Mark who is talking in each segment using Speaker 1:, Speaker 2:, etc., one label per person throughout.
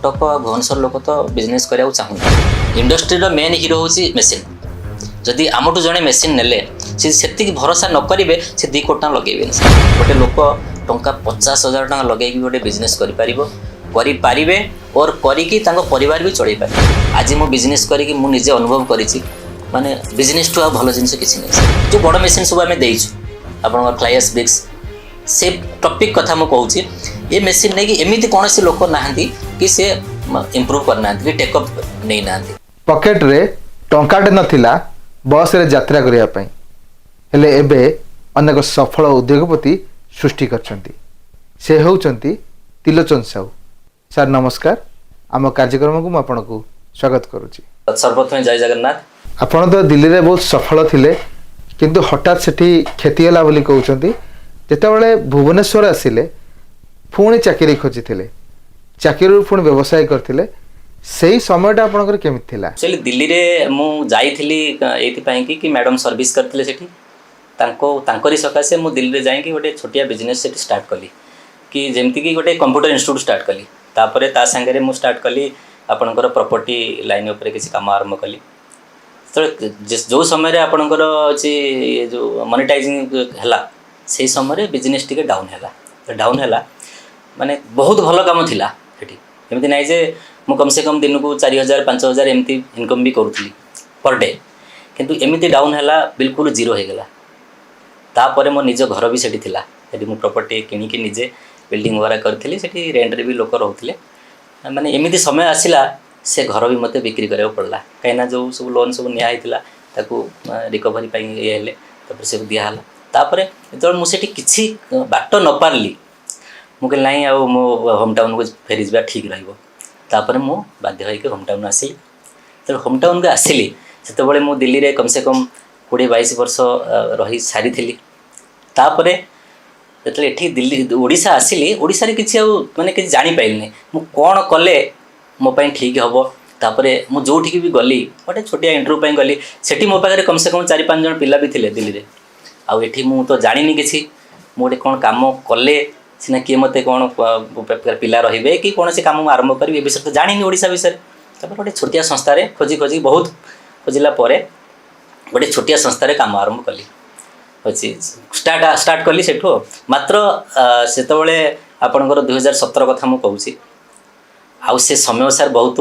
Speaker 1: କଟକ ଆଉ ଭୁବନେଶ୍ୱର ଲୋକ ତ ବିଜନେସ୍ କରିବାକୁ ଚାହୁଁନାହାନ୍ତି। ଇଣ୍ଡଷ୍ଟ୍ରିର ମେନ୍ ହିରୋ ହେଉଛି ମେସିନ୍। ଯଦି ଆମଠୁ ଜଣେ ମେସିନ୍ ନେଲେ, ସେ ସେତିକି ଭରସା ନ କରିବେ, ସେ 2 କୋଟି ଟଙ୍କା ଲଗେଇବେନି। ଗୋଟେ ଲୋକ ଟଙ୍କା 50,000 ଟଙ୍କା ଲଗେଇକି ଗୋଟେ ବିଜନେସ୍ କରିପାରିବ, କରିପାରିବେ ଓର୍ କରିକି ତାଙ୍କ ପରିବାର ବି ଚଳେଇ ପାରିବେ। ଆଜି ମୁଁ ବିଜନେସ୍ କରିକି ମୁଁ ନିଜେ ଅନୁଭବ କରିଛି, ମାନେ ବିଜନେସ୍ଠୁ ଆଉ ଭଲ ଜିନିଷ କିଛି ନାହିଁ। ଯେଉଁ ବଡ଼ ମେସିନ୍ ସବୁ ଆମେ ଦେଇଛୁ ଆପଣଙ୍କର ଫ୍ଲାଇଆସ୍ ବ୍ରିକ୍ସ, ସେ ଟପିକ୍ କଥା ମୁଁ କହୁଛି। ଏ ମେସିନ୍ ନେଇକି ଏମିତି କୌଣସି ଲୋକ ନାହାନ୍ତି କି ସେ ଇମ୍ପ୍ରୁଭ୍ କରିନାହାନ୍ତି କି ଟେକଅପ୍ ନେଇନାହାନ୍ତି।
Speaker 2: ପକେଟରେ ଟଙ୍କାଟେ ନଥିଲା ବସ୍ରେ ଯାତ୍ରା କରିବା ପାଇଁ, ହେଲେ ଏବେ ଅନେକ ସଫଳ ଉଦ୍ୟୋଗପତି ସୃଷ୍ଟି କରିଛନ୍ତି। ସେ ହେଉଛନ୍ତି ତ୍ରିଲୋଚନ ସାହୁ। ସାର୍, ନମସ୍କାର। ଆମ କାର୍ଯ୍ୟକ୍ରମକୁ ମୁଁ ଆପଣଙ୍କୁ ସ୍ୱାଗତ କରୁଛି।
Speaker 1: ସର୍ବପ୍ରଥମେ ଜୟ ଜଗନ୍ନାଥ।
Speaker 2: ଆପଣ ତ ଦିଲ୍ଲୀରେ ବହୁତ ସଫଳ ଥିଲେ, କିନ୍ତୁ ହଠାତ୍ ସେଠି କ୍ଷତି ହେଲା ବୋଲି କହୁଛନ୍ତି। ଯେତେବେଳେ ଭୁବନେଶ୍ୱର ଆସିଲେ, ପୁଣି ଚାକିରି ଖୋଜିଥିଲେ, ଚାକିରିରୁ ପୁଣି ବ୍ୟବସାୟ କରିଥିଲେ, ସେଇ ସମୟଟା ଆପଣଙ୍କର କେମିତି ଥିଲା?
Speaker 1: ଆକ୍ଚୁଆଲି ଦିଲ୍ଲୀରେ ମୁଁ ଯାଇଥିଲି ଏଇଥିପାଇଁ କି ମ୍ୟାଡ଼ାମ୍ ସର୍ଭିସ୍ କରିଥିଲେ ସେଠି। ତାଙ୍କରି ସକାଶେ ମୁଁ ଦିଲ୍ଲୀରେ ଯାଇକି ଗୋଟେ ଛୋଟିଆ ବିଜନେସ୍ ସେଠି ଷ୍ଟାର୍ଟ କଲି, କି ଯେମିତିକି ଗୋଟେ କମ୍ପ୍ୟୁଟର ଇନଷ୍ଟିଟ୍ୟୁଟ୍ ଷ୍ଟାର୍ଟ କଲି। ତାପରେ ତା ସାଙ୍ଗରେ ମୁଁ ଷ୍ଟାର୍ଟ କଲି ଆପଣଙ୍କର ପ୍ରପର୍ଟି ଲାଇନ୍ ଉପରେ କିଛି କାମ ଆରମ୍ଭ କଲି। ଯେତେବେଳେ ଯେଉଁ ସମୟରେ ଆପଣଙ୍କର ଅଛି ଯେଉଁ ମନିଟାଇଜିଂ ହେଲା, ସେଇ ସମୟରେ ବିଜନେସ୍ ଟିକେ ଡାଉନ୍ ହେଲା। ଡାଉନ୍ ହେଲା ମାନେ ବହୁତ ଭଲ କାମ ଥିଲା ସେଠି। ଏମିତି ନାହିଁ ଯେ ମୁଁ କମ୍ ସେ କମ୍ ଦିନକୁ 4000, 5000 ଏମିତି ଇନକମ୍ ବି କରୁଥିଲି ପର୍ ଡେ। କିନ୍ତୁ ଏମିତି ଡାଉନ୍ ହେଲା, ବିଲକୁଲ ଜିରୋ ହେଇଗଲା। ତାପରେ ମୋ ନିଜ ଘର ବି ସେଠି ଥିଲା। ସେଠି ମୁଁ ପ୍ରପର୍ଟି କିଣିକି ନିଜେ ବିଲ୍ଡିଂ ବଗେରା କରିଥିଲି। ସେଠି ରେଣ୍ଟରେ ବି ଲୋକ ରହୁଥିଲେ। ମାନେ ଏମିତି ସମୟ ଆସିଲା, ସେ ଘର ବି ମୋତେ ବିକ୍ରି କରିବାକୁ ପଡ଼ିଲା, କାହିଁକିନା ଯେଉଁ ସବୁ ଲୋନ୍ ସବୁ ନିଆ ହେଇଥିଲା, ତାକୁ ରିକଭରି ପାଇଁ ଇଏ ହେଲେ, ତାପରେ ସବୁ ଦିଆହେଲା। ତାପରେ ଯେତେବେଳେ ମୁଁ ସେଠି କିଛି ବାଟ ନ ପାରିଲି, ମୁଁ କହିଲି, ନାଇଁ, ଆଉ ମୋ ହୋମ୍ ଟାଉନ୍କୁ ଫେରିଯିବା ଠିକ୍ ରହିବ। ତାପରେ ମୁଁ ବାଧ୍ୟ ହେଇକି ହୋମ୍ ଟାଉନ୍ ଆସିଲି। ଯେତେବେଳେ ହୋମ୍ ଟାଉନ୍କୁ ଆସିଲି, ସେତେବେଳେ ମୁଁ ଦିଲ୍ଲୀରେ କମ୍ ସେ କମ୍ 20-22 ବର୍ଷ ରହି ସାରିଥିଲି। ତାପରେ ଯେତେବେଳେ ଏଠି ଦିଲ୍ଲୀ ଓଡ଼ିଶା ଆସିଲି, ଓଡ଼ିଶାରେ କିଛି ଆଉ ମାନେ କିଛି ଜାଣିପାରିଲିନି ମୁଁ କ'ଣ କଲେ ମୋ ପାଇଁ ଠିକ୍ ହେବ। ତାପରେ ମୁଁ ଯେଉଁଠିକି ବି ଗଲି, ଗୋଟେ ଛୋଟିଆ ଇଣ୍ଟରଭ୍ୟୁ ପାଇଁ ଗଲି, ସେଠି ମୋ ପାଖରେ କମ୍ ସେ କମ୍ ଚାରି ପାଞ୍ଚ ଜଣ ପିଲା ବି ଥିଲେ ଦିଲ୍ଲୀରେ। ଆଉ ଏଠି ମୁଁ ତ ଜାଣିନି କିଛି। ମୁଁ ଗୋଟେ କ'ଣ କାମ କଲେ ସିନା କିଏ ମୋତେ କ'ଣ ପ୍ରକାର ପିଲା ରହିବେ କି କୌଣସି କାମ ମୁଁ ଆରମ୍ଭ କରିବି, ଏ ବିଷୟରେ ତ ଜାଣିନି ଓଡ଼ିଶା ବିଷୟରେ। ତାପରେ ଗୋଟେ ଛୋଟିଆ ସଂସ୍ଥାରେ ଖୋଜି ଖୋଜି, ବହୁତ ଖୋଜିଲା ପରେ ଗୋଟେ ଛୋଟିଆ ସଂସ୍ଥାରେ କାମ ଆରମ୍ଭ କଲି ଅଛି, ଷ୍ଟାର୍ଟ ଷ୍ଟାର୍ଟ କଲି ସେଠୁ। ମାତ୍ର ସେତେବେଳେ ଆପଣଙ୍କର 2017 କଥା ମୁଁ କହୁଛି। ଆଉ ସେ ସମୟ ସାର୍ ବହୁତ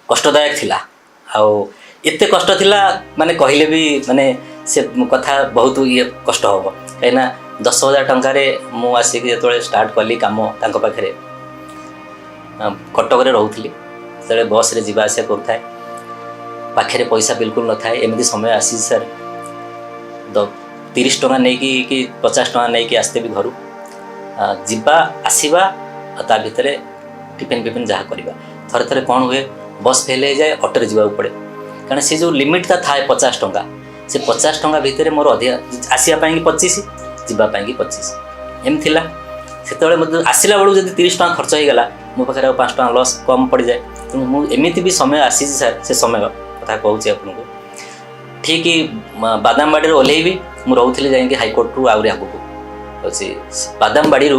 Speaker 1: କଷ୍ଟଦାୟକ ଥିଲା। ଆଉ ଏତେ କଷ୍ଟ ଥିଲା, ମାନେ କହିଲେ ବି ମାନେ ସେ କଥା ବହୁତ ଇଏ କଷ୍ଟ ହେବ, କାହିଁକିନା 10,000 ଟଙ୍କାରେ ମୁଁ ଆସିକି ଯେତେବେଳେ ଷ୍ଟାର୍ଟ କଲି କାମ ତାଙ୍କ ପାଖରେ, କଟକରେ ରହୁଥିଲି ସେତେବେଳେ, ବସ୍ରେ ଯିବା ଆସିବା କରୁଥାଏ, ପାଖରେ ପଇସା ବିଲକୁଲ ନଥାଏ। ଏମିତି ସମୟ ଆସିଛି ସାର୍, 30 ଟଙ୍କା ନେଇକି କି 50 ଟଙ୍କା ନେଇକି ଆସିଥିବି ଘରୁ, ଯିବା ଆସିବା ଆଉ ତା ଭିତରେ ଟିଫିନ୍ ଫିଫିନ୍ ଯାହା କରିବା। ଥରେ ଥରେ କ'ଣ ହୁଏ, ବସ୍ ଫେଲ୍ ହେଇଯାଏ, ଅଟୋରେ ଯିବାକୁ ପଡ଼େ। କାରଣ ସେ ଯେଉଁ ଲିମିଟ୍ଟା ଥାଏ 50 ଟଙ୍କା, ସେ 50 ଟଙ୍କା ଭିତରେ ମୋର ଅଧିକା ଆସିବା ପାଇଁକି 25, ଯିବା ପାଇଁକି 25, ଏମିତି ଥିଲା ସେତେବେଳେ। ମୋତେ ଆସିଲା ବେଳକୁ ଯଦି 30 ଟଙ୍କା ଖର୍ଚ୍ଚ ହେଇଗଲା, ମୋ ପାଖରେ ଆଉ 5 ଟଙ୍କା ଲସ୍ କମ୍ ପଡ଼ିଯାଏ। ତେଣୁ ମୁଁ ଏମିତି ବି ସମୟ ଆସିଛି ସାର୍, ସେ ସମୟ କଥା କହୁଛି ଆପଣଙ୍କୁ। ଠିକ୍ ବାଦାମବାଡ଼ିରେ ଓହ୍ଲେଇବି, ମୁଁ ରହୁଥିଲି ଯାଇକି ହାଇକୋର୍ଟରୁ ଆହୁରି ଆଗକୁ ଅଛି। ବାଦାମବାଡ଼ିରୁ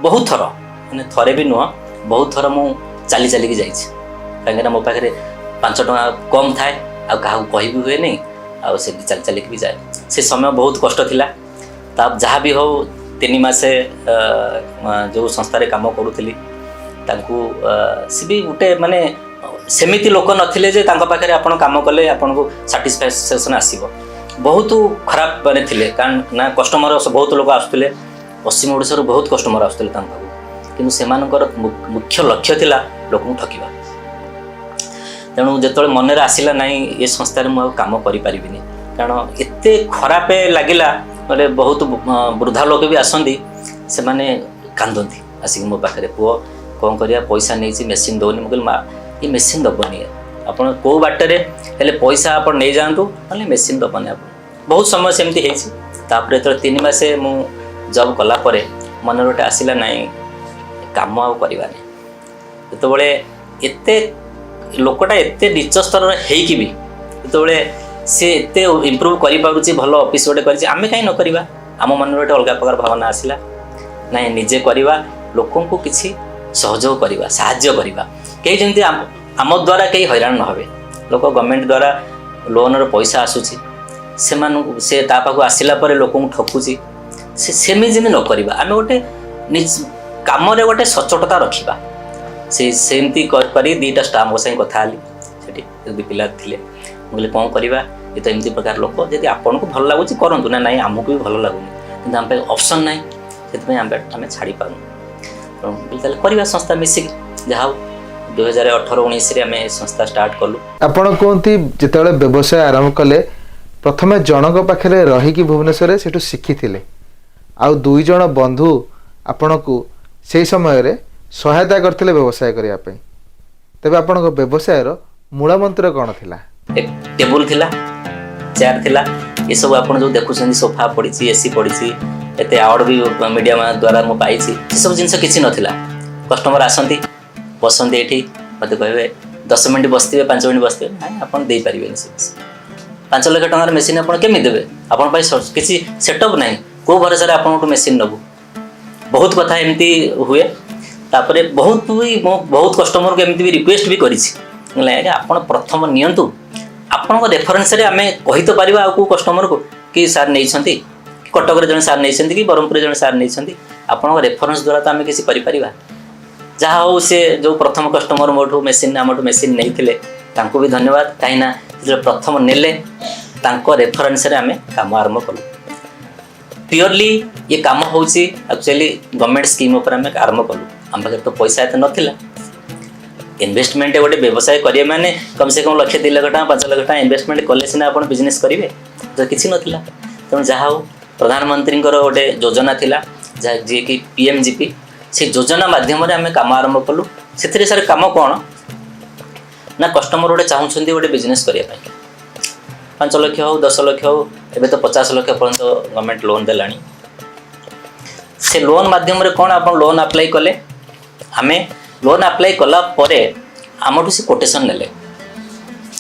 Speaker 1: ବହୁତ ଥର, ମାନେ ଥରେ ବି ନୁହଁ, ବହୁତ ଥର ମୁଁ ଚାଲି ଚାଲିକି ଯାଇଛି, କାହିଁକିନା ମୋ ପାଖରେ 5 ଟଙ୍କା କମ୍ ଥାଏ ଆଉ କାହାକୁ କହିବି ହୁଏନି, ଆଉ ସେମିତି ଚାଲି ଚାଲିକି ବି ଯାଏ। ସେ ସମୟ ବହୁତ କଷ୍ଟ ଥିଲା। ତା ଯାହା ବି ହଉ, 3 ମାସେ ଯେଉଁ ସଂସ୍ଥାରେ କାମ କରୁଥିଲି, ତାଙ୍କୁ ସେ ବି ଗୋଟେ ମାନେ ସେମିତି ଲୋକ ନଥିଲେ ଯେ ତାଙ୍କ ପାଖରେ ଆପଣ କାମ କଲେ ଆପଣଙ୍କୁ ସାଟିସ୍ଫ୍ୟାକ୍ସନ୍ ଆସିବ। ବହୁତ ଖରାପ ମାନେ ଥିଲେ। କାରଣ ନା କଷ୍ଟମର ବହୁତ ଲୋକ ଆସୁଥିଲେ, ପଶ୍ଚିମ ଓଡ଼ିଶାରୁ ବହୁତ କଷ୍ଟମର ଆସୁଥିଲେ ତାଙ୍କ ପାଖକୁ, କିନ୍ତୁ ସେମାନଙ୍କର ମୁଖ୍ୟ ଲକ୍ଷ୍ୟ ଥିଲା ଲୋକଙ୍କୁ ଠକିବା। ତେଣୁ ଯେତେବେଳେ ମନରେ ଆସିଲା, ନାହିଁ, ଏ ସଂସ୍ଥାରେ ମୁଁ ଆଉ କାମ କରିପାରିବିନି, କାରଣ ଏତେ ଖରାପ ଲାଗିଲା। ମାନେ ବହୁତ ବୃଦ୍ଧା ଲୋକ ବି ଆସନ୍ତି, ସେମାନେ କାନ୍ଦନ୍ତି ଆସିକି ମୋ ପାଖରେ, "ପୁଅ, କ'ଣ କରିବା? ପଇସା ନେଇଛି, ମେସିନ୍ ଦେଉନି।" ମୁଁ କହିଲି, "ମା, ଏ ମେସିନ୍ ଦେବନି। ଆପଣ କେଉଁ ବାଟରେ ହେଲେ ପଇସା ଆପଣ ନେଇଯାଆନ୍ତୁ, ନହେଲେ ମେସିନ୍ ଦେବନି ଆପଣ।" ବହୁତ ସମୟ ସେମିତି ହେଇଛି। ତାପରେ ଯେତେବେଳେ 3 ମାସେ ମୁଁ ଜବ୍ କଲା ପରେ ମନରେ ଗୋଟେ ଆସିଲା, ନାହିଁ, କାମ ଆଉ କରିବାନି। ଯେତେବେଳେ ଏତେ ଲୋକଟା ଏତେ ନିଚ ସ୍ତରର ହେଇକି ବି ଯେତେବେଳେ ସେ ଏତେ ଇମ୍ପ୍ରୁଭ୍ କରିପାରୁଛି, ଭଲ ଅଫିସ୍ ଗୋଟେ କରିଛି, ଆମେ କାହିଁ ନ କରିବା? ଆମ ମନରେ ଗୋଟେ ଅଲଗା ପ୍ରକାର ଭାବନା ଆସିଲା, ନାଇଁ, ନିଜେ କରିବା, ଲୋକଙ୍କୁ କିଛି ସହଯୋଗ କରିବା, ସାହାଯ୍ୟ କରିବା। କେହି ଯେମିତି ଆମ ଦ୍ୱାରା କେହି ହଇରାଣ ନ ହେବେ। ଲୋକ ଗଭର୍ଣ୍ଣମେଣ୍ଟ ଦ୍ୱାରା ଲୋନ୍ର ପଇସା ଆସୁଛି, ସେମାନଙ୍କୁ ସେ ତା ପାଖକୁ ଆସିଲା ପରେ ଲୋକଙ୍କୁ ଠକୁଛି, ସେ ସେମିତି ଯେମିତି ନ କରିବା। ଆମେ ଗୋଟେ ନିଜ କାମରେ ଗୋଟେ ସଚ୍ଚୋଟତା ରଖିବା। ସେ ସେମିତି କରି ଦୁଇଟା ଷ୍ଟାଫ୍ଙ୍କ ସାଙ୍ଗେ କଥା ହେଲି। ସେଠି ଦୁଇ ପିଲା ଥିଲେ। ମୁଁ କହିଲି, କ'ଣ କରିବା? ଏ ତ ଏମିତି ପ୍ରକାର ଲୋକ, ଯଦି ଆପଣଙ୍କୁ ଭଲ ଲାଗୁଛି କରନ୍ତୁ। ନା, ନାଇଁ, ଆମକୁ ବି ଭଲ ଲାଗୁନି, କିନ୍ତୁ ଆମ ପାଇଁ ଅପସନ୍ ନାହିଁ, ସେଥିପାଇଁ ଆମେ ଛାଡ଼ି ପାରୁନୁ। ତେଣୁ ମୁଁ କହିଲି, ତାହେଲେ କରିବା ସଂସ୍ଥା ମିଶିକି। ଯାହା ହଉ, 2018-19ରେ ଆମେ ସଂସ୍ଥା ଷ୍ଟାର୍ଟ କଲୁ।
Speaker 2: ଆପଣ କୁହନ୍ତି, ଯେତେବେଳେ ବ୍ୟବସାୟ ଆରମ୍ଭ କଲେ, ପ୍ରଥମେ ଜଣଙ୍କ ପାଖରେ ରହିକି ଭୁବନେଶ୍ୱରରେ ସେଠୁ ଶିଖିଥିଲେ ଆଉ ଦୁଇ ଜଣ ବନ୍ଧୁ ଆପଣଙ୍କୁ ସେଇ ସମୟରେ ସହାୟତା କରିଥିଲେ ବ୍ୟବସାୟ କରିବା ପାଇଁ। ତେବେ ଆପଣଙ୍କ ବ୍ୟବସାୟର ମୂଳ ମନ୍ତ୍ର କ'ଣ ଥିଲା?
Speaker 1: ଏକ ଟେବୁଲ ଥିଲା, ଚେୟାର ଥିଲା, ଏସବୁ ଆପଣ ଯେଉଁ ଦେଖୁଛନ୍ତି, ସୋଫା ପଡ଼ିଛି, ଏସି ପଡ଼ିଛି, ଏତେ ଆୱାର୍ଡ଼ ବି ମିଡ଼ିଆ ଦ୍ୱାରା ମୁଁ ପାଇଛି, ସେସବୁ ଜିନିଷ କିଛି ନଥିଲା। କଷ୍ଟମର ଆସନ୍ତି, ବସନ୍ତି ଏଠି, ମୋତେ କହିବେ, 10 ମିନିଟ୍ ବସିଥିବେ, 5 ମିନିଟ୍ ବସିଥିବେ, ନାଇଁ, ଆପଣ ଦେଇପାରିବେନି ସେ ମେସିନ୍। 5 ଲକ୍ଷ ଟଙ୍କାର ମେସିନ୍ ଆପଣ କେମିତି ଦେବେ? ଆପଣଙ୍କ ପାଇଁ କିଛି ସେଟଅପ୍ ନାହିଁ, କେଉଁ ଭରସାରେ ଆପଣଙ୍କଠୁ ମେସିନ୍ ନେବୁ? ବହୁତ କଥା ଏମିତି ହୁଏ। ତାପରେ ବହୁତ ବି ମୁଁ ବହୁତ କଷ୍ଟମରକୁ ଏମିତି ବି ରିକ୍ୱେଷ୍ଟ ବି କରିଛି। ମୁଁ କହିଲି, ଆଜ୍ଞା, ଆପଣ ପ୍ରଥମ ନିଅନ୍ତୁ, ଆପଣଙ୍କ ରେଫରେନ୍ସରେ ଆମେ କହି ତ ପାରିବା ଆଉ କେଉଁ କଷ୍ଟମରକୁ କି ସାର୍ ନେଇଛନ୍ତି, କି କଟକରେ ଜଣେ ସାର୍ ନେଇଛନ୍ତି, କି ବ୍ରହ୍ମପୁରରେ ଜଣେ ସାର୍ ନେଇଛନ୍ତି। ଆପଣଙ୍କ ରେଫରେନ୍ସ ଦ୍ୱାରା ତ ଆମେ କିଛି କରିପାରିବା। ଯାହା ହଉ, ସେ ଯେଉଁ ପ୍ରଥମ କଷ୍ଟମର ମୋଠୁ ମେସିନ୍, ଆମଠୁ ମେସିନ୍ ନେଇଥିଲେ, ତାଙ୍କୁ ବି ଧନ୍ୟବାଦ। କାହିଁକିନା ଯେତେବେଳେ ପ୍ରଥମ ନେଲେ, ତାଙ୍କ ରେଫରେନ୍ସରେ ଆମେ କାମ ଆରମ୍ଭ କଲୁ। ପିଓରଲି ଇଏ କାମ ହେଉଛି ଆକ୍ଚୁଆଲି ଗଭର୍ଣ୍ଣମେଣ୍ଟ ସ୍କିମ୍ ଉପରେ ଆମେ ଆରମ୍ଭ କଲୁ। ଆମ ପାଖରେ ତ ପଇସା ଏତେ ନଥିଲା। ଇନଭେଷ୍ଟମେଣ୍ଟ ଗୋଟେ ବ୍ୟବସାୟ କରିବେ ମାନେ କମ୍ ସେ କମ୍ ଲକ୍ଷେ, 2 ଲକ୍ଷ ଟଙ୍କା, 5 ଲକ୍ଷ ଟଙ୍କା ଇନଭେଷ୍ଟମେଣ୍ଟ କଲେ ସିନା ଆପଣ ବିଜନେସ୍ କରିବେ। ତ କିଛି ନଥିଲା। ତେଣୁ ଯାହା ହଉ, ପ୍ରଧାନମନ୍ତ୍ରୀଙ୍କର ଗୋଟେ ଯୋଜନା ଥିଲା, ଯାହା ଯିଏକି ପିଏମ୍ଜିପି, ସେ ଯୋଜନା ମାଧ୍ୟମରେ ଆମେ କାମ ଆରମ୍ଭ କଲୁ। ସେଥିରେ ସାର୍ କାମ କ'ଣ ନା, କଷ୍ଟମର ଗୋଟେ ଚାହୁଁଛନ୍ତି ଗୋଟେ ବିଜନେସ୍ କରିବା ପାଇଁ, 5 ଲକ୍ଷ ହଉ, 10 ଲକ୍ଷ ହଉ, ଏବେ ତ 50 ଲକ୍ଷ ପର୍ଯ୍ୟନ୍ତ ଗଭର୍ଣ୍ଣମେଣ୍ଟ ଲୋନ୍ ଦେଲାଣି। ସେ ଲୋନ୍ ମାଧ୍ୟମରେ କ'ଣ, ଆପଣ ଲୋନ୍ ଆପ୍ଲାଏ କଲେ, ଆମେ ଲୋନ୍ ଆପ୍ଲାଏ କଲା ପରେ ଆମଠୁ ସେ କୋଟେସନ୍ ନେଲେ।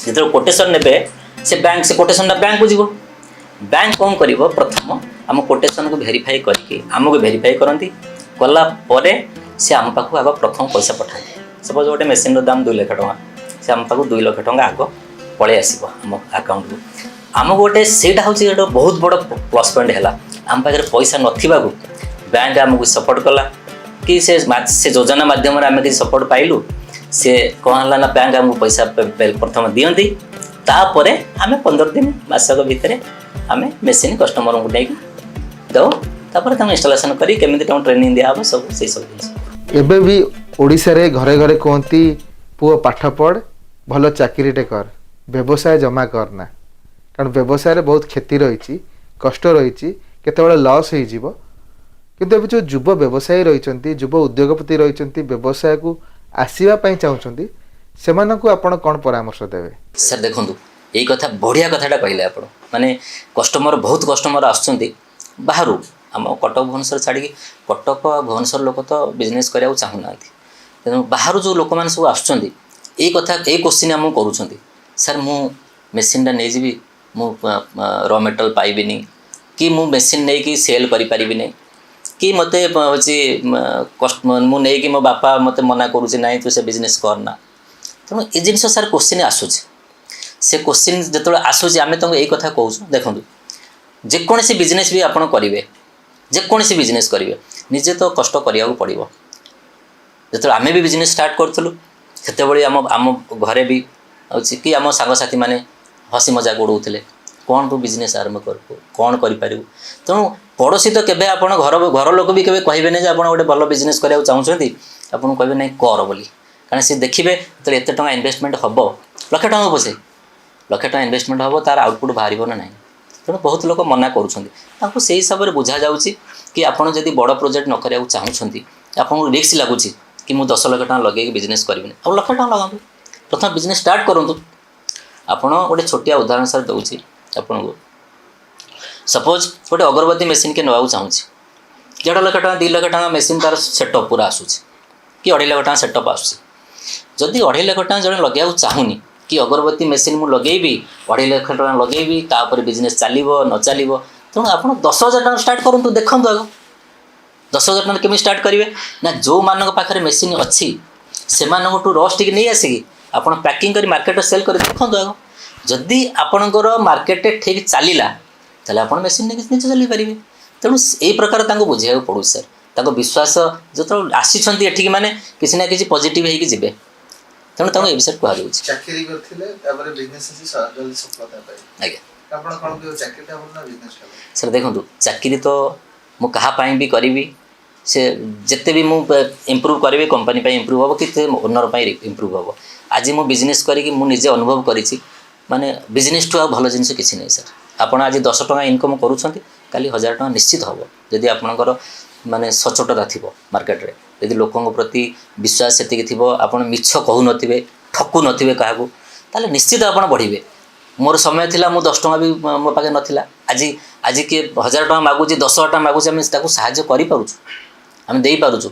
Speaker 1: ଯେତେବେଳେ କୋଟେସନ୍ ନେବେ, ସେ ବ୍ୟାଙ୍କ, ସେ କୋଟେସନ୍ଟା ବ୍ୟାଙ୍କକୁ ଯିବ। ବ୍ୟାଙ୍କ କ'ଣ କରିବ? ପ୍ରଥମ ଆମ କୋଟେସନ୍କୁ ଭେରିଫାଇ କରିକି ଆମକୁ ଭେରିଫାଇ କରନ୍ତି। କଲା ପରେ ସେ ଆମ ପାଖକୁ ଆଗ ପ୍ରଥମ ପଇସା ପଠାନ୍ତି। ସପୋଜ୍ ଗୋଟେ ମେସିନ୍ର ଦାମ 2 ଲକ୍ଷ ଟଙ୍କା, ସେ ଆମ ପାଖକୁ 2 ଲକ୍ଷ ଟଙ୍କା ଆଗ ପଳେଇ ଆସିବ ଆମ ଆକାଉଣ୍ଟକୁ। ଆମକୁ ଗୋଟେ ସେଇଟା ହେଉଛି ଗୋଟେ ବହୁତ ବଡ଼ ପ୍ଲସ୍ ପଏଣ୍ଟ ହେଲା। ଆମ ପାଖରେ ପଇସା ନଥିବାକୁ ବ୍ୟାଙ୍କ ଆମକୁ ସପୋର୍ଟ କଲା କି ସେ ଯୋଜନା ମାଧ୍ୟମରେ ଆମେ କିଛି ସପୋର୍ଟ ପାଇଲୁ। ସେ କ'ଣ ହେଲା ନା, ବ୍ୟାଙ୍କ ଆମକୁ ପଇସା ପ୍ରଥମ ଦିଅନ୍ତି, ତାପରେ ଆମେ 15 ଦିନ, ମାସକ ଭିତରେ ଆମେ ମେସିନ୍ କଷ୍ଟମରଙ୍କୁ ନେଇକି ଦେଉ। ତାପରେ ତାଙ୍କୁ ଇନଷ୍ଟଲେସନ୍ କରି କେମିତି ତାଙ୍କୁ ଟ୍ରେନିଂ ଦିଆହେବ, ସବୁ ସେଇ ସବୁ ଜିନିଷ।
Speaker 2: ଏବେ ବି ଓଡ଼ିଶାରେ ଘରେ ଘରେ କୁହନ୍ତି, ପୁଅ ପାଠ ପଢ଼, ଭଲ ଚାକିରିଟେ କର, ବ୍ୟବସାୟ ଜମା କରନା, କାରଣ ବ୍ୟବସାୟରେ ବହୁତ କ୍ଷତି ରହିଛି, କଷ୍ଟ ରହିଛି, କେତେବେଳେ ଲସ୍ ହେଇଯିବ। କିନ୍ତୁ ଏବେ ଯେଉଁ ଯୁବ ବ୍ୟବସାୟୀ ରହିଛନ୍ତି, ଯୁବ ଉଦ୍ୟୋଗପତି ରହିଛନ୍ତି, ବ୍ୟବସାୟକୁ ଆସିବା ପାଇଁ ଚାହୁଁଛନ୍ତି, ସେମାନଙ୍କୁ ଆପଣ କ'ଣ ପରାମର୍ଶ ଦେବେ?
Speaker 1: ସାର୍ ଦେଖନ୍ତୁ, ଏଇ କଥା ବଢ଼ିଆ କଥାଟା କହିଲେ ଆପଣ। ମାନେ କଷ୍ଟମର, ବହୁତ କଷ୍ଟମର ଆସୁଛନ୍ତି ବାହାରୁ, ଆମ କଟକ ଭୁବନେଶ୍ୱର ଛାଡ଼ିକି। କଟକ ଆଉ ଭୁବନେଶ୍ୱର ଲୋକ ତ ବିଜନେସ୍ କରିବାକୁ ଚାହୁଁନାହାନ୍ତି। ତେଣୁ ବାହାରୁ ଯେଉଁ ଲୋକମାନେ ସବୁ ଆସୁଛନ୍ତି, ଏଇ କଥା, ଏଇ କୋଶ୍ଚିନ୍ ଆମକୁ କରୁଛନ୍ତି, ସାର୍, ମୁଁ ମେସିନ୍ଟା ନେଇଯିବି, ମୁଁ ର ମେଟେରିଆଲ୍ ପାଇବିନି, କି ମୁଁ ମେସିନ୍ ନେଇକି ସେଲ୍ କରିପାରିବିନି, କି ମୋତେ ହେଉଛି ମୁଁ ନେଇକି ମୋ ବାପା ମୋତେ ମନା କରୁଛି, ନାଇଁ, ତୁ ସେ ବିଜନେସ୍ କରନା। ତେଣୁ ଏ ଜିନିଷ ସାର୍ କୋଶ୍ଚିନ୍ ଆସୁଛି। ସେ କୋଶ୍ଚିନ୍ ଯେତେବେଳେ ଆସୁଛି, ଆମେ ତାଙ୍କୁ ଏଇ କଥା କହୁଛୁ, ଦେଖନ୍ତୁ, ଯେକୌଣସି ବିଜନେସ୍ ବି ଆପଣ କରିବେ, ଯେକୌଣସି ବିଜନେସ୍ କରିବେ, ନିଜେ ତ କଷ୍ଟ କରିବାକୁ ପଡ଼ିବ। ଯେତେବେଳେ ଆମେ ବି ବିଜନେସ୍ ଷ୍ଟାର୍ଟ କରୁଥିଲୁ, ସେତେବେଳେ ଆମ ଘରେ ବି ହେଉଛି କି ଆମ ସାଙ୍ଗସାଥିମାନେ ହସି ମଜାକ ଉଡ଼ଉଥିଲେ, କ'ଣ ତୁ ବିଜନେସ୍ ଆରମ୍ଭ କରିବୁ, କ'ଣ କରିପାରିବୁ? ତେଣୁ ପଡ଼ୋଶୀ ତ କେବେ ଆପଣ ଘର ଲୋକ ବି କେବେ କହିବେନି ଯେ ଆପଣ ଗୋଟେ ଭଲ ବିଜନେସ୍ କରିବାକୁ ଚାହୁଁଛନ୍ତି, ଆପଣଙ୍କୁ କହିବେ ନାଇଁ କର ବୋଲି। କାରଣ ସେ ଦେଖିବେ, ଯେତେବେଳେ ଏତେ ଟଙ୍କା ଇନଭେଷ୍ଟମେଣ୍ଟ ହେବ, ଲକ୍ଷେ ଟଙ୍କା ପଛେ ଲକ୍ଷେ ଟଙ୍କା ଇନଭେଷ୍ଟମେଣ୍ଟ ହେବ, ତାର ଆଉଟପୁଟ୍ ବାହାରିବ ନା ନାହିଁ? ତେଣୁ ବହୁତ ଲୋକ ମନା କରୁଛନ୍ତି। ତାଙ୍କୁ ସେଇ ହିସାବରେ ବୁଝାଯାଉଛି କି ଆପଣ ଯଦି ବଡ଼ ପ୍ରୋଜେକ୍ଟ ନ କରିବାକୁ ଚାହୁଁଛନ୍ତି, ଆପଣଙ୍କୁ ରିସ୍କ ଲାଗୁଛି କି ମୁଁ 10 ଲକ୍ଷ ଟଙ୍କା ଲଗେଇକି ବିଜନେସ୍ କରିବିନି, ଆଉ ଲକ୍ଷେ ଟଙ୍କା ଲଗାନ୍ତୁ, ପ୍ରଥମେ ବିଜନେସ୍ ଷ୍ଟାର୍ଟ କରନ୍ତୁ। ଆପଣ ଗୋଟେ ଛୋଟିଆ ଉଦାହରଣ ସାର୍ ଦେଉଛି ଆପଣଙ୍କୁ। ସପୋଜ୍ ଗୋଟେ ଅଗରବତୀ ମେସିନ୍ କିଏ ନେବାକୁ ଚାହୁଁଛି, 1.5 ଲକ୍ଷ ଟଙ୍କା, 2 ଲକ୍ଷ ଟଙ୍କା ମେସିନ୍ ତାର ସେଟଅପ୍ ପୁରା ଆସୁଛି, କି 2.5 ଲକ୍ଷ ଟଙ୍କା ସେଟଅପ୍ ଆସୁଛି। ଯଦି 2.5 ଲକ୍ଷ ଟଙ୍କା ଜଣେ ଲଗେଇବାକୁ ଚାହୁଁନି କି ଅଗରବତୀ ମେସିନ୍ ମୁଁ ଲଗେଇବି, 2.5 ଲକ୍ଷ ଟଙ୍କା ଲଗେଇବି, ତାପରେ ବିଜନେସ୍ ଚାଲିବ ନ ଚାଲିବ, ତେଣୁ ଆପଣ 10,000 ଟଙ୍କା ଷ୍ଟାର୍ଟ କରନ୍ତୁ, ଦେଖନ୍ତୁ ଆଗ। 10,000 ଟଙ୍କା କେମିତି ଷ୍ଟାର୍ଟ କରିବେ ନା, ଯେଉଁମାନଙ୍କ ପାଖରେ ମେସିନ୍ ଅଛି, ସେମାନଙ୍କଠୁ ର ଷ୍ଟିକ୍ ନେଇ ଆସିକି ଆପଣ ପ୍ୟାକିଂ କରି ମାର୍କେଟରେ ସେଲ୍ କରି ଦେଖନ୍ତୁ ଆଗ। ଯଦି ଆପଣଙ୍କର ମାର୍କେଟରେ ଠିକ୍ ଚାଲିଲା, ତାହେଲେ ଆପଣ ମେସିନ୍ ନେଇକି ନିଜେ ଚଲେଇ ପାରିବେ। ତେଣୁ ଏଇ ପ୍ରକାର ତାଙ୍କୁ ବୁଝେଇବାକୁ ପଡ଼ୁଛି ସାର୍। ତାଙ୍କ ବିଶ୍ୱାସ, ଯେତେବେଳେ ଆସିଛନ୍ତି ଏଠିକି, ମାନେ କିଛି ନା କିଛି ପଜିଟିଭ୍ ହେଇକି ଯିବେ। ତେଣୁ ତାଙ୍କୁ ଏ ବିଷୟରେ କୁହାଯାଉଛି।
Speaker 2: ଚାକିରି କରିଥିଲେ, ତାପରେ ବିଜନେସ୍ ଆସି ଜଲ୍ଦି ସଫଳତା ପାଇଲେ।
Speaker 1: ଆଜ୍ଞା।
Speaker 2: ଆପଣ କ'ଣ କହିବେ, ଚାକିରିଟା ଭଲ ନା ବିଜନେସଟା ଭଲ?
Speaker 1: ସାର୍ ଦେଖନ୍ତୁ, ଚାକିରି ତ ମୁଁ କାହା ପାଇଁ ବି କରିବି, ସେ ଯେତେ ବି ମୁଁ ଇମ୍ପ୍ରୁଭ୍ କରିବି, କମ୍ପାନୀ ପାଇଁ ଇମ୍ପ୍ରୁଭ୍ ହେବ କି ସେ ଓନର୍ ପାଇଁ ଇମ୍ପ୍ରୁଭ୍ ହେବ। ଆଜି ମୁଁ ବିଜନେସ୍ କରିକି ମୁଁ ନିଜେ ଅନୁଭବ କରିଛି, ମାନେ ବିଜନେସ୍ଠୁ ଆଉ ଭଲ ଜିନିଷ କିଛି ନାହିଁ ସାର୍। ଆପଣ ଆଜି 10 ଟଙ୍କା ଇନକମ୍ କରୁଛନ୍ତି, କାଲି 1000 ଟଙ୍କା ନିଶ୍ଚିତ ହେବ, ଯଦି ଆପଣଙ୍କର ମାନେ ସଚ୍ଚୋଟତା ଥିବ ମାର୍କେଟରେ, ଯଦି ଲୋକଙ୍କ ପ୍ରତି ବିଶ୍ୱାସ ସେତିକି ଥିବ, ଆପଣ ମିଛ କହୁନଥିବେ, ଠକୁ ନଥିବେ କାହାକୁ, ତାହେଲେ ନିଶ୍ଚିତ ଆପଣ ବଢ଼ିବେ। ମୋର ସମୟ ଥିଲା, ମୁଁ 10 ଟଙ୍କା ବି ମୋ ପାଖରେ ନଥିଲା। ଆଜି କିଏ 1000 ଟଙ୍କା ମାଗୁଛି, 10,000 ଟଙ୍କା ମାଗୁଛି, ଆମେ ତାକୁ ସାହାଯ୍ୟ କରିପାରୁଛୁ, ଆମେ ଦେଇପାରୁଛୁ।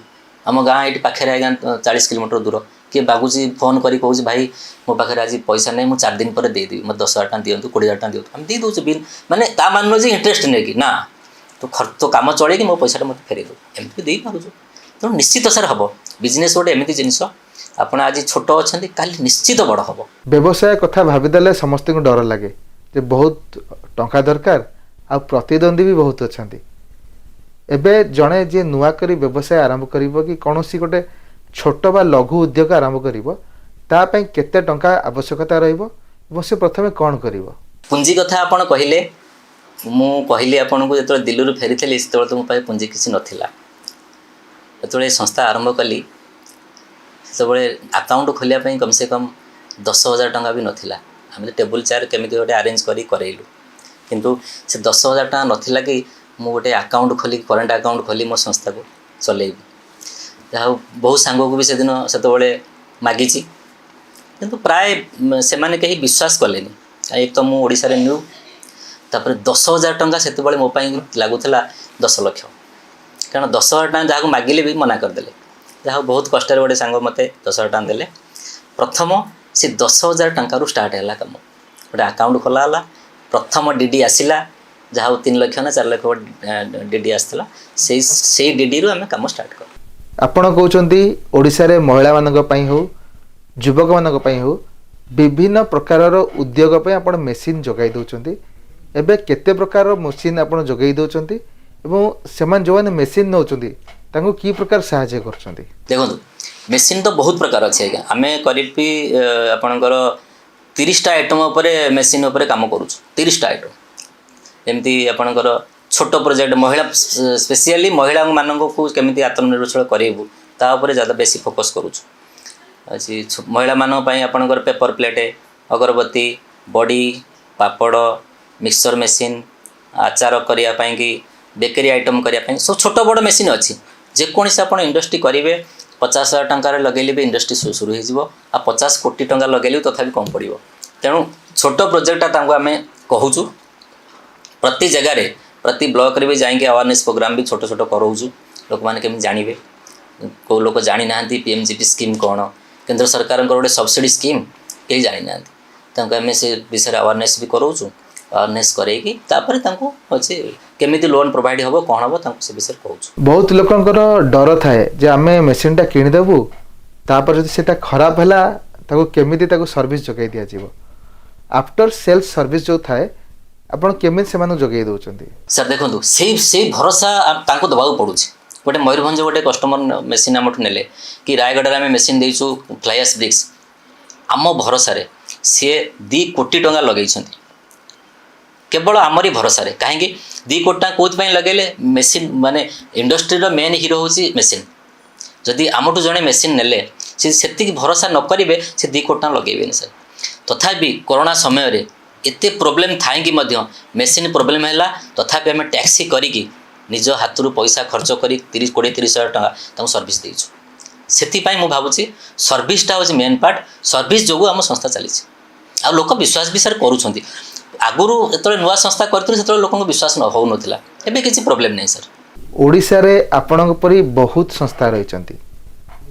Speaker 1: ଆମ ଗାଁ ଏଇଠି ପାଖରେ ଆଜ୍ଞା, 40 କିଲୋମିଟର ଦୂର। କିଏ ମାଗୁଛି, ଫୋନ୍ କରି କହୁଛି, "ଭାଇ, ମୋ ପାଖରେ ଆଜି ପଇସା ନାହିଁ, ମୁଁ 4 ଦିନ ପରେ ଦେଇଦେବି, ମୋତେ 10,000 ଟଙ୍କା ଦିଅନ୍ତୁ, 20,000 ଟଙ୍କା ଦିଅନ୍ତୁ।" ଆମେ ଦେଇ ଦେଉଛୁ ବିନ୍ ମାନେ ତା ମାନେ ନୁହେଁ ଯେ ଇଣ୍ଟରେଷ୍ଟ ନେଇକି ନା, ତୁ ଖର୍ଚ୍ଚ, ତୋ କାମ ଚଳେଇକି ମୋ ପଇସାଟା ମୋତେ ଫେରେଇ ଦେବୁ, ଏମିତି ବି ଦେଇପାରୁଛୁ। ତେଣୁ ନିଶ୍ଚିତ ସାର୍ ହେବ। ବିଜନେସ୍ ଗୋଟେ ଏମିତି ଜିନିଷ, ଆପଣ ଆଜି ଛୋଟ ଅଛନ୍ତି, କାଲି ନିଶ୍ଚିତ ବଡ଼ ହେବ।
Speaker 2: ବ୍ୟବସାୟ କଥା ଭାବିଦେଲେ ସମସ୍ତଙ୍କୁ ଡର ଲାଗେ ଯେ ବହୁତ ଟଙ୍କା ଦରକାର ଆଉ ପ୍ରତିଦ୍ୱନ୍ଦ୍ୱୀ ବି ବହୁତ ଅଛନ୍ତି। ଏବେ ଜଣେ ଯିଏ ନୂଆ କରି ବ୍ୟବସାୟ ଆରମ୍ଭ କରିବ କି କୌଣସି ଗୋଟେ ଛୋଟ ବା ଲଘୁ ଉଦ୍ୟୋଗ ଆରମ୍ଭ କରିବ, ତା ପାଇଁ କେତେ ଟଙ୍କା ଆବଶ୍ୟକତା ରହିବ ଏବଂ ସେ ପ୍ରଥମେ କ'ଣ କରିବ?
Speaker 1: ପୁଞ୍ଜି କଥା ଆପଣ କହିଲେ, ମୁଁ କହିଲି ଆପଣଙ୍କୁ, ଯେତେବେଳେ ଦିଲ୍ଲୀରୁ ଫେରିଥିଲି, ସେତେବେଳେ ତ ମୋ ପାଖରେ ପୁଞ୍ଜି କିଛି ନଥିଲା। ଯେତେବେଳେ ଏ ସଂସ୍ଥା ଆରମ୍ଭ କଲି, ସେତେବେଳେ ଆକାଉଣ୍ଟ ଖୋଲିବା ପାଇଁ କମ୍ ସେ କମ୍ 10,000 ଟଙ୍କା ବି ନଥିଲା। ଆମେ ତ ଟେବୁଲ୍ ଚେୟାର କେମିତି ଗୋଟେ ଆରେଞ୍ଜ କରି କରେଇଲୁ, କିନ୍ତୁ ସେ 10,000 ଟଙ୍କା ନଥିଲା କି ମୁଁ ଗୋଟେ ଆକାଉଣ୍ଟ ଖୋଲିକି, କରେଣ୍ଟ ଆକାଉଣ୍ଟ ଖୋଲି ମୋ ସଂସ୍ଥାକୁ ଚଲେଇବି। ଯାହା ହଉ, ବହୁତ ସାଙ୍ଗକୁ ବି ସେଦିନ ସେତେବେଳେ ମାଗିଛି, କିନ୍ତୁ ପ୍ରାୟ ସେମାନେ କେହି ବିଶ୍ୱାସ କଲେନି। ଏକ ତ ମୁଁ ଓଡ଼ିଶାରେ ନ୍ୟୁ, ତାପରେ 10,000 ଟଙ୍କା ସେତେବେଳେ ମୋ ପାଇଁ ଲାଗୁଥିଲା 10 ଲକ୍ଷ। କାରଣ 10,000 ଟଙ୍କା ଯାହାକୁ ମାଗିଲେ ବି ମନା କରିଦେଲେ। ଯାହା ହଉ, ବହୁତ କଷ୍ଟରେ ଗୋଟେ ସାଙ୍ଗ ମୋତେ 10,000 ଟଙ୍କା ଦେଲେ। ପ୍ରଥମ ସେ 10,000 ଟଙ୍କାରୁ ଷ୍ଟାର୍ଟ ହେଲା କାମ। ଗୋଟେ ଆକାଉଣ୍ଟ ଖୋଲା ହେଲା, ପ୍ରଥମ ଡିଡି ଆସିଲା, ଯାହା ହଉ 3 ଲକ୍ଷ ନା 4 ଲକ୍ଷ ଡିଡି ଆସିଥିଲା। ସେଇ ଡିଡିରୁ ଆମେ କାମ ଷ୍ଟାର୍ଟ କଲୁ।
Speaker 2: ଆପଣ କହୁଛନ୍ତି ଓଡ଼ିଶାରେ ମହିଳାମାନଙ୍କ ପାଇଁ ହେଉ, ଯୁବକମାନଙ୍କ ପାଇଁ ହେଉ, ବିଭିନ୍ନ ପ୍ରକାରର ଉଦ୍ୟୋଗ ପାଇଁ ଆପଣ ମେସିନ୍ ଯୋଗାଇ ଦେଉଛନ୍ତି। ଏବେ କେତେ ପ୍ରକାରର ମେସିନ୍ ଆପଣ ଯୋଗାଇ ଦେଉଛନ୍ତି ଏବଂ ସେମାନେ ଯେଉଁମାନେ ମେସିନ୍ ନେଉଛନ୍ତି, ତାଙ୍କୁ କି ପ୍ରକାର ସାହାଯ୍ୟ କରୁଛନ୍ତି?
Speaker 1: ଦେଖନ୍ତୁ, ମେସିନ୍ ତ ବହୁତ ପ୍ରକାର ଅଛି ଆଜ୍ଞା। ଆମେ କରିବି ଆପଣଙ୍କର 30ଟା ଆଇଟମ୍ ଉପରେ, ମେସିନ୍ ଉପରେ କାମ କରୁଛୁ। 30ଟା ଆଇଟମ୍, ଯେମିତି ଆପଣଙ୍କର ଛୋଟ ପ୍ରୋଜେକ୍ଟ, ମହିଳା, ସ୍ପେସିଆଲି ମହିଳାମାନଙ୍କୁ କେମିତି ଆତ୍ମନିର୍ଭରଶୀଳ କରାଇବୁ, ତା ଉପରେ ଜ୍ୟାଦା ବେଶୀ ଫୋକସ୍ କରୁଛୁ। ଅଛି ମହିଳାମାନଙ୍କ ପାଇଁ ଆପଣଙ୍କର ପେପର ପ୍ଲେଟ୍, ଅଗରବତୀ, ବଡ଼ି, ପାପଡ଼, ମିକ୍ସଚର ମେସିନ୍, ଆଚାର କରିବା ପାଇଁକି, ବେକେରୀ ଆଇଟମ୍ କରିବା ପାଇଁ ସବୁ ଛୋଟ ବଡ଼ ମେସିନ୍ ଅଛି। ଯେକୌଣସି ଆପଣ ଇଣ୍ଡଷ୍ଟ୍ରି କରିବେ, 50,000 ଟଙ୍କାରେ ଲଗେଇଲେ ବି ଇଣ୍ଡଷ୍ଟ୍ରି ଶୁରୁ ହେଇଯିବ, ଆଉ 50 କୋଟି ଟଙ୍କା ଲଗେଇଲେ ବି ତଥାପି କମ୍ ପଡ଼ିବ। ତେଣୁ ଛୋଟ ପ୍ରୋଜେକ୍ଟଟା ତାଙ୍କୁ ଆମେ କହୁଛୁ। ପ୍ରତି ଜାଗାରେ, ପ୍ରତି ବ୍ଲକରେ ବି ଯାଇକି ଆୱାରନେସ୍ ପ୍ରୋଗ୍ରାମ୍ ବି ଛୋଟ ଛୋଟ କରାଉଛୁ। ଲୋକମାନେ କେମିତି ଜାଣିବେ, କେଉଁ ଲୋକ ଜାଣିନାହାନ୍ତି ପିଏମ୍ଜିପି ସ୍କିମ୍ କ'ଣ, କେନ୍ଦ୍ର ସରକାରଙ୍କର ଗୋଟେ ସବସିଡ଼ି ସ୍କିମ୍, କେହି ଜାଣିନାହାନ୍ତି। ତାଙ୍କୁ ଆମେ ସେ ବିଷୟରେ ଆୱାରନେସ୍ ବି କରାଉଛୁ। ଆୱାରନେସ୍ କରେଇକି ତାପରେ ତାଙ୍କୁ ଅଛି କେମିତି ଲୋନ୍ ପ୍ରୋଭାଇଡ଼ ହେବ, କ'ଣ ହେବ, ତାଙ୍କୁ ସେ ବିଷୟରେ କହୁଛୁ।
Speaker 2: ବହୁତ ଲୋକଙ୍କର ଡର ଥାଏ ଯେ ଆମେ ମେସିନ୍ଟା କିଣିଦେବୁ, ତାପରେ ଯଦି ସେଇଟା ଖରାପ ହେଲା, ତାକୁ କେମିତି ତାକୁ ସର୍ଭିସ୍ ଯୋଗାଇ ଦିଆଯିବ? ଆଫ୍ଟର ସେଲ୍ସ ସର୍ଭିସ୍ ଯେଉଁ ଥାଏ, ଆପଣ କେମିତି ସେମାନଙ୍କୁ ଯୋଗାଇ ଦେଉଛନ୍ତି?
Speaker 1: ସାର୍ ଦେଖନ୍ତୁ, ସେଇ ଭରସା ତାଙ୍କୁ ଦେବାକୁ ପଡ଼ୁଛି। ଗୋଟେ ମୟୂରଭଞ୍ଜ ଗୋଟେ କଷ୍ଟମର ମେସିନ୍ ଆମଠୁ ନେଲେ କି ରାୟଗଡ଼ାରେ ଆମେ ମେସିନ୍ ଦେଇଛୁ ଫ୍ଲାଇଆସ୍ ବ୍ରିକ୍ସ, ଆମ ଭରସାରେ ସିଏ 2 କୋଟି ଟଙ୍କା ଲଗେଇଛନ୍ତି, କେବଳ ଆମରି ଭରସାରେ। କାହିଁକି 2 କୋଟି ଟଙ୍କା କେଉଁଥିପାଇଁ ଲଗେଇଲେ? ମେସିନ୍ ମାନେ ଇଣ୍ଡଷ୍ଟ୍ରିର ମେନ୍ ହିରୋ ହେଉଛି ମେସିନ୍। ଯଦି ଆମଠୁ ଜଣେ ମେସିନ୍ ନେଲେ, ସେ ସେତିକି ଭରସା ନ କରିବେ, ସେ 2 କୋଟି ଟଙ୍କା ଲଗେଇବେନି ସାର୍। ତଥାପି କରୋନା ସମୟରେ ଏତେ ପ୍ରୋବ୍ଲେମ୍ ଥାଇକି ମଧ୍ୟ, ମେସିନ୍ ପ୍ରୋବ୍ଲେମ୍ ହେଲା, ତଥାପି ଆମେ ଟ୍ୟାକ୍ସି କରିକି ନିଜ ହାତରୁ ପଇସା ଖର୍ଚ୍ଚ କରି 30 20-30 ହଜାର ଟଙ୍କା ତାଙ୍କୁ ସର୍ଭିସ୍ ଦେଇଛୁ। ସେଥିପାଇଁ ମୁଁ ଭାବୁଛି ସର୍ଭିସଟା ହେଉଛି ମେନ୍ ପାର୍ଟ। ସର୍ଭିସ୍ ଯୋଗୁଁ ଆମ ସଂସ୍ଥା ଚାଲିଛି ଆଉ ଲୋକ ବିଶ୍ୱାସ ବି ସାର୍ କରୁଛନ୍ତି। ଆଗରୁ ଯେତେବେଳେ ନୂଆ ସଂସ୍ଥା କରିଥିଲୁ, ସେତେବେଳେ ଲୋକଙ୍କ ବିଶ୍ୱାସ ନ ହେଉନଥିଲା। ଏବେ କିଛି ପ୍ରୋବ୍ଲେମ୍ ନାହିଁ ସାର୍।
Speaker 2: ଓଡ଼ିଶାରେ ଆପଣଙ୍କ ପରି ବହୁତ ସଂସ୍ଥା ରହିଛନ୍ତି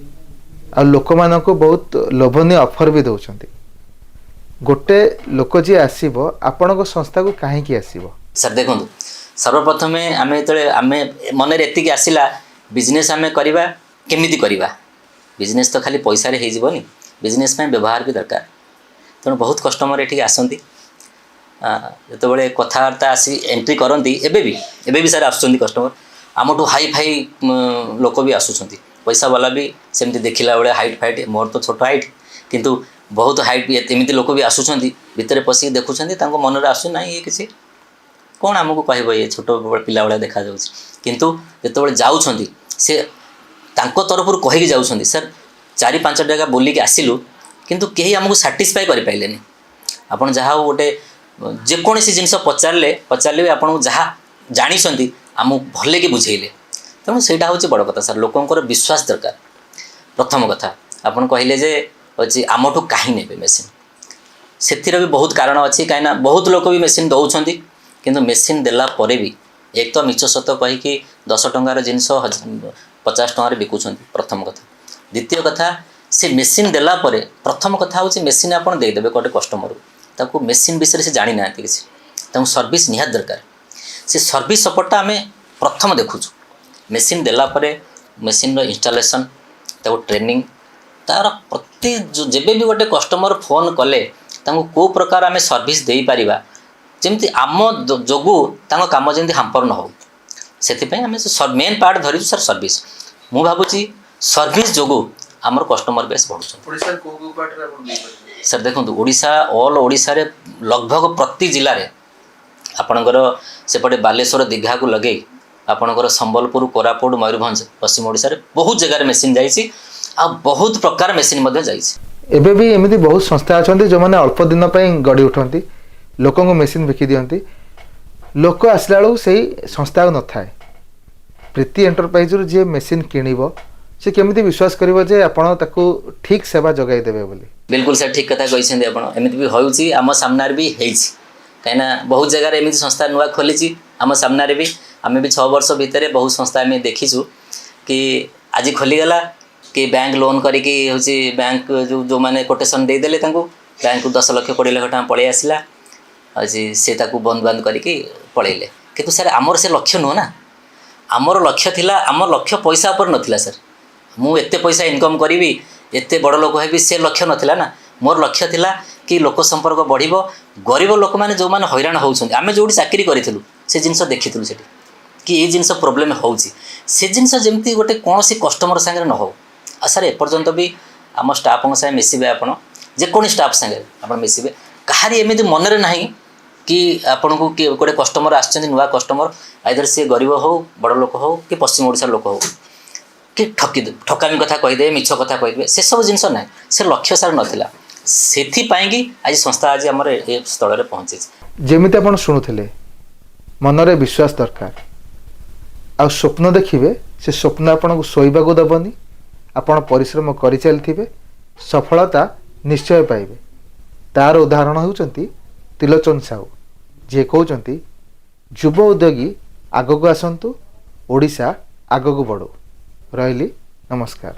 Speaker 2: ଆଉ ଲୋକମାନଙ୍କୁ ବହୁତ ଲୋଭନୀୟ ଅଫର୍ ବି ଦେଉଛନ୍ତି। ଗୋଟେ ଲୋକ ଯିଏ ଆସିବ, ଆପଣଙ୍କ ସଂସ୍ଥାକୁ କାହିଁକି ଆସିବ?
Speaker 1: ସାର୍ ଦେଖନ୍ତୁ, ସର୍ବପ୍ରଥମେ ଆମେ ଯେତେବେଳେ ଆମେ ମନରେ ଏତିକି ଆସିଲା, ବିଜନେସ୍ ଆମେ କରିବା, କେମିତି କରିବା। ବିଜନେସ୍ ତ ଖାଲି ପଇସାରେ ହେଇଯିବନି, ବିଜନେସ୍ ପାଇଁ ବ୍ୟବହାର ବି ଦରକାର। ତେଣୁ ବହୁତ କଷ୍ଟମର ଏଠିକି ଆସନ୍ତି। ଯେତେବେଳେ କଥାବାର୍ତ୍ତା ଆସି ଏଣ୍ଟ୍ରି କରନ୍ତି, ଏବେ ବି ସାର୍ ଆସୁଛନ୍ତି କଷ୍ଟମର। ଆମଠୁ ହାଇ ଫାଇ ଲୋକ ବି ଆସୁଛନ୍ତି, ପଇସାବାଲା ବି। ସେମିତି ଦେଖିଲା ବେଳେ ହାଇଟ୍ ଫାଇଟ୍, ମୋର ତ ଛୋଟ ହାଇଟ୍, କିନ୍ତୁ ବହୁତ ହାଇଟ୍ ବି, ଏମିତି ଲୋକ ବି ଆସୁଛନ୍ତି। ଭିତରେ ପଶିକି ଦେଖୁଛନ୍ତି, ତାଙ୍କ ମନରେ ଆସୁଛି, ନାଇଁ, ଇଏ କିଛି କ'ଣ ଆମକୁ କହିବ, ଇଏ ଛୋଟ ପିଲା ଭଳିଆ ଦେଖାଯାଉଛି। କିନ୍ତୁ ଯେତେବେଳେ ଯାଉଛନ୍ତି, ସେ ତାଙ୍କ ତରଫରୁ କହିକି ଯାଉଛନ୍ତି, ସାର୍, ଚାରି ପାଞ୍ଚ ଜାଗା ବୁଲିକି ଆସିଲୁ, କିନ୍ତୁ କେହି ଆମକୁ ସାଟିସ୍ଫାଏ କରିପାରିଲେନି। ଆପଣ ଯାହା ହଉ ଗୋଟେ ଯେକୌଣସି ଜିନିଷ ପଚାରିଲେ ବି ଆପଣଙ୍କୁ ଯାହା ଜାଣିଛନ୍ତି ଆମକୁ ଭଲକି ବୁଝେଇଲେ। ତେଣୁ ସେଇଟା ହେଉଛି ବଡ଼ କଥା ସାର୍, ଲୋକଙ୍କର ବିଶ୍ୱାସ ଦରକାର। ପ୍ରଥମ କଥା ଆପଣ କହିଲେ ଯେ ହେଉଛି ଆମଠୁ କାହିଁ ନେବେ ମେସିନ୍, ସେଥିର ବି ବହୁତ କାରଣ ଅଛି। କାହିଁକିନା ବହୁତ ଲୋକ ବି ମେସିନ୍ ଦେଉଛନ୍ତି, କିନ୍ତୁ ମେସିନ୍ ଦେଲା ପରେ ବି ଏକ ତ ମିଛ ସତ କହିକି 10 ଟଙ୍କାର ଜିନିଷ 50 ଟଙ୍କାରେ ବିକୁଛନ୍ତି, ପ୍ରଥମ କଥା। ଦ୍ୱିତୀୟ କଥା, ସେ ମେସିନ୍ ଦେଲା ପରେ, ପ୍ରଥମ କଥା ହେଉଛି ମେସିନ୍ ଆପଣ ଦେଇଦେବେ ଗୋଟେ କଷ୍ଟମରକୁ, ତାକୁ ମେସିନ୍ ବିଷୟରେ ସେ ଜାଣିନାହାନ୍ତି କିଛି, ତାଙ୍କୁ ସର୍ଭିସ୍ ନିହାତି ଦରକାର। ସେ ସର୍ଭିସ୍ ସପୋର୍ଟଟା ଆମେ ପ୍ରଥମ ଦେଖୁଛୁ। ମେସିନ୍ ଦେଲା ପରେ ମେସିନ୍ର ଇନଷ୍ଟଲେସନ୍, ତାକୁ ଟ୍ରେନିଂ, ତାର ପ୍ରତି ଯେବେ ବି ଗୋଟେ କଷ୍ଟମର ଫୋନ୍ କଲେ ତାଙ୍କୁ କେଉଁ ପ୍ରକାର ଆମେ ସର୍ଭିସ୍ ଦେଇପାରିବା, ଯେମିତି ଆମ ଯୋଗୁଁ ତାଙ୍କ କାମ ଯେମିତି ହାମ୍ପର ନ ହେଉ, ସେଥିପାଇଁ ଆମେ ମେନ୍ ପାର୍ଟ ଧରିଛୁ ସାର୍, ସର୍ଭିସ୍। ମୁଁ ଭାବୁଛି ସର୍ଭିସ୍ ଯୋଗୁଁ ଆମର କଷ୍ଟମର ବେସ୍ ବଢ଼ୁଛନ୍ତି।
Speaker 2: ଓଡ଼ିଶାର କୋଉ କୋଉ ପାର୍ଟରେ ଆପଣ ଦେଇପାରିବେ?
Speaker 1: ସାର୍ ଦେଖନ୍ତୁ, ଓଡ଼ିଶା, ଅଲ୍ ଓଡ଼ିଶାରେ ଲଗଭଗ ପ୍ରତି ଜିଲ୍ଲାରେ, ଆପଣଙ୍କର ସେପଟେ ବାଲେଶ୍ୱର ଦୀଘାକୁ ଲଗେଇ ଆପଣଙ୍କର ସମ୍ବଲପୁର, କୋରାପୁଟ, ମୟୂରଭଞ୍ଜ, ପଶ୍ଚିମ ଓଡ଼ିଶାରେ ବହୁତ ଜାଗାରେ ମେସିନ୍ ଯାଇଛି ଆଉ ବହୁତ ପ୍ରକାର ମେସିନ୍ ମଧ୍ୟ ଯାଇଛି।
Speaker 2: ଏବେ ବି ଏମିତି ବହୁତ ସଂସ୍ଥା ଅଛନ୍ତି, ଯେଉଁମାନେ ଅଳ୍ପ ଦିନ ପାଇଁ ଗଢ଼ି ଉଠନ୍ତି, ଲୋକଙ୍କୁ ମେସିନ୍ ବିକି ଦିଅନ୍ତି, ଲୋକ ଆସିଲା ବେଳକୁ ସେଇ ସଂସ୍ଥା ଆଉ ନଥାଏ। ପ୍ରୀତି ଏଣ୍ଟରପ୍ରାଇଜରୁ ଯିଏ ମେସିନ୍ କିଣିବ, ସେ କେମିତି ବିଶ୍ୱାସ କରିବ ଯେ ଆପଣ ତାକୁ ଠିକ୍ ସେବା ଯୋଗାଇ ଦେବେ ବୋଲି?
Speaker 1: ବିଲକୁଲ ସାର୍, ଠିକ୍ କଥା କହିଛନ୍ତି ଆପଣ। ଏମିତି ବି ହେଉଛି, ଆମ ସାମ୍ନାରେ ବି ହେଇଛି। କାହିଁକିନା ବହୁତ ଜାଗାରେ ଏମିତି ସଂସ୍ଥା ନୂଆ ଖୋଲିଛି, ଆମ ସାମ୍ନାରେ ବି। ଆମେ ବି 6 ବର୍ଷ ଭିତରେ ବହୁତ ସଂସ୍ଥା ଆମେ ଦେଖିଛୁ କି ଆଜି ଖୋଲିଗଲା କି ବ୍ୟାଙ୍କ ଲୋନ୍ କରିକି ହେଉଛି, ବ୍ୟାଙ୍କ ଯେଉଁ ଯେଉଁମାନେ କୋଟେସନ୍ ଦେଇଦେଲେ ତାଙ୍କୁ, ବ୍ୟାଙ୍କକୁ 10 ଲକ୍ଷ 20 ଲକ୍ଷ ଟଙ୍କା ପଳେଇ ଆସିଲା, ହେଉଛି ସେ ତାକୁ ବନ୍ଦ ବାନ୍ଦ କରିକି ପଳେଇଲେ। କିନ୍ତୁ ସାର୍, ଆମର ସେ ଲକ୍ଷ୍ୟ ନୁହଁ ନା। ଆମର ଲକ୍ଷ୍ୟ ଥିଲା, ଆମ ଲକ୍ଷ୍ୟ ପଇସା ଉପରେ ନଥିଲା ସାର୍। ମୁଁ ଏତେ ପଇସା ଇନକମ୍ କରିବି, ଏତେ ବଡ଼ ଲୋକ ହେବି, ସେ ଲକ୍ଷ୍ୟ ନଥିଲା ନା। ମୋର ଲକ୍ଷ୍ୟ ଥିଲା କି ଲୋକ ସମ୍ପର୍କ ବଢ଼ିବ, ଗରିବ ଲୋକମାନେ ଯେଉଁମାନେ ହଇରାଣ ହେଉଛନ୍ତି। ଆମେ ଯେଉଁଠି ଚାକିରି କରିଥିଲୁ, ସେ ଜିନିଷ ଦେଖିଥିଲୁ ସେଠି କି ଏଇ ଜିନିଷ ପ୍ରୋବ୍ଲେମ୍ ହେଉଛି। ସେ ଜିନିଷ ଯେମିତି ଗୋଟେ କୌଣସି କଷ୍ଟମର ସାଙ୍ଗରେ ନ ହେଉ। ଆଉ ସାର୍, ଏପର୍ଯ୍ୟନ୍ତ ବି ଆମ ଷ୍ଟାଫଙ୍କ ସାଙ୍ଗେ ମିଶିବେ ଆପଣ, ଯେକୌଣସି ଷ୍ଟାଫ୍ ସାଙ୍ଗରେ ଆପଣ ମିଶିବେ, କାହାରି ଏମିତି ମନରେ ନାହିଁ କି ଆପଣଙ୍କୁ କି ଗୋଟେ କଷ୍ଟମର ଆସିଛନ୍ତି, ନୂଆ କଷ୍ଟମର, ଆଇଦର ସିଏ ଗରିବ ହେଉ, ବଡ଼ ଲୋକ ହେଉ କି ପଶ୍ଚିମ ଓଡ଼ିଶାର ଲୋକ ହେଉ, କି ଠକାମି କଥା କହିଦେବେ, ମିଛ କଥା କହିଦେବେ, ସେସବୁ ଜିନିଷ ନାହିଁ। ସେ ଲକ୍ଷ୍ୟ ସାର୍ ନଥିଲା। ସେଥିପାଇଁ କି ଆଜି ସଂସ୍ଥା ଆଜି ଆମର ଏ ସ୍ଥଳରେ ପହଞ୍ଚିଛି।
Speaker 2: ଯେମିତି ଆପଣ ଶୁଣୁଥିଲେ, ମନରେ ବିଶ୍ୱାସ ଦରକାର ଆଉ ସ୍ୱପ୍ନ ଦେଖିବେ, ସେ ସ୍ୱପ୍ନ ଆପଣଙ୍କୁ ଶୋଇବାକୁ ଦେବନି। ଆପଣ ପରିଶ୍ରମ କରିଚାଲିଥିବେ, ସଫଳତା ନିଶ୍ଚୟ ପାଇବେ। ତାର ଉଦାହରଣ ହେଉଛନ୍ତି ତ୍ରିଲୋଚନ ସାହୁ, ଯିଏ କହୁଛନ୍ତି ଯୁବ ଉଦ୍ୟୋଗୀ ଆଗକୁ ଆସନ୍ତୁ, ଓଡ଼ିଶା ଆଗକୁ ବଢ଼ୁ। ରହିଲି, ନମସ୍କାର।